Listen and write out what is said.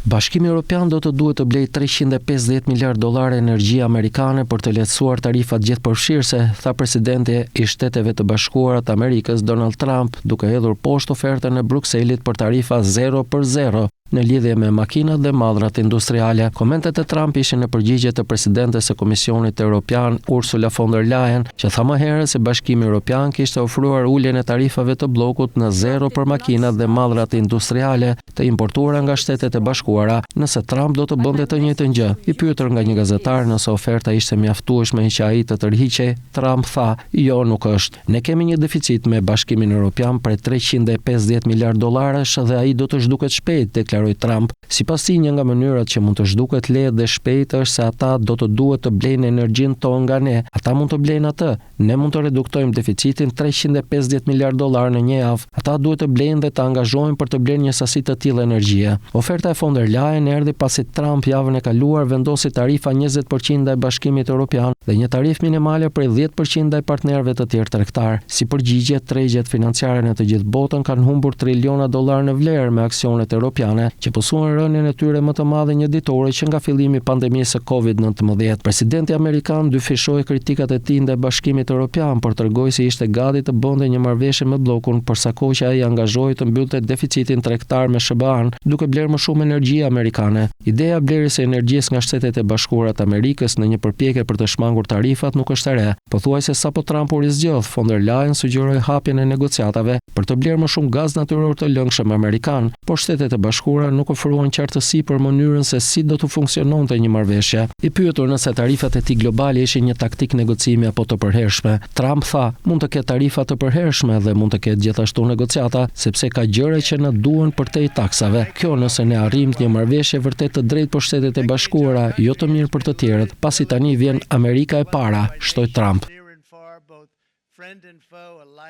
Bashkimi Evropian do të duhet të blejë 350 miliard dollarë energji amerikane për të lehtësuar tarifat gjithëpërfshirëse, tha presidenti i Shteteve të Bashkuara të Amerikës Donald Trump, duke hedhur poshtë ofertën e Brukselit për tarifa 0 për 0 në lidhje me makinat dhe mallrat industriale. Komentet e Trump ishin në përgjigje të presidentes së Komisionit Evropian Ursula von der Leyen, që tha më herët se Bashkimi Evropian kishte ofruar uljen e tarifave të bllokut në zero për makinat dhe mallrat industriale të importuara nga Shtetet e Bashkuara, nëse Trump do të bënte të njëjtën gjë. I pyetur nga një gazetar nëse oferta ishte mjaftueshme që ai të tërhiqej, Trump tha: "Jo, nuk është. Ne kemi një deficit me Bashkimin Evropian prej 350 miliard dollarësh dhe ai do të zhduket shpejt", deklaroi Trump. Sipas tij, një nga mënyrat që mund të zhduket lehtë dhe shpejt është se ata do të duhet të blejnë energjinë tonë nga ne. Ata mund të blejnë atë. Ne mund të reduktojmë deficitin 350 miliard dollar në një javë. Ata duhet të blejnë dhe të angazhohen për të blerë një sasi të tillë energjie. Oferta e von der Leyen erdhi pasi Trump javën e kaluar vendosi tarifa 20% ndaj Bashkimit Evropian dhe një tarifë minimale prej 10% ndaj partnerëve të tjerë tregtar. Si përgjigje, tregjet financiare në të gjithë botën kanë humbur triliona dollar në vlerë me aksionet europiane, që pësuan rënien e tyre më të madhe një ditore që nga fillimi i pandemisë së Covid-19. Presidenti amerikan dyfishoi kritikat e tij ndaj Bashkimit Evropian, por tregoi se ishte gati të bënte një marrëveshje me bllokun për sa kohë që ai angazhohej të mbyllte deficitin tregtar me SHBA-n, duke blerë më shumë energji amerikane. Ideja e blerjes së energjisë nga Shtetet e Bashkuara të Amerikës në një përpjekje për të shmangur tarifat nuk është e re. Pothuajse sapo Trump u rizgjodh, von der Leyen sugjeroi hapjen e negociatave për të blerë më shumë gaz natyror të lëngshëm amerikan, por Shtetet e Bashkuara nuk ofruan qartësi për mënyrën se si do të funksiononte një marrëveshje. I pyetur nëse tarifat e tij globale ishin një taktik negocimi apo të përhershme, Trump tha: "Mund të ketë tarifa të përhershme dhe mund të ketë gjithashtu negociata, sepse ka gjëra që na duhen përtej taksave. Kjo nëse ne arrijmë një marrëveshje vërtet të drejtë për Shtetet e Bashkuara, jo të mirë për të tjerët, pasi tani vjen Amerika e para", shtoi Trump. Near and far, both friend and foe alike.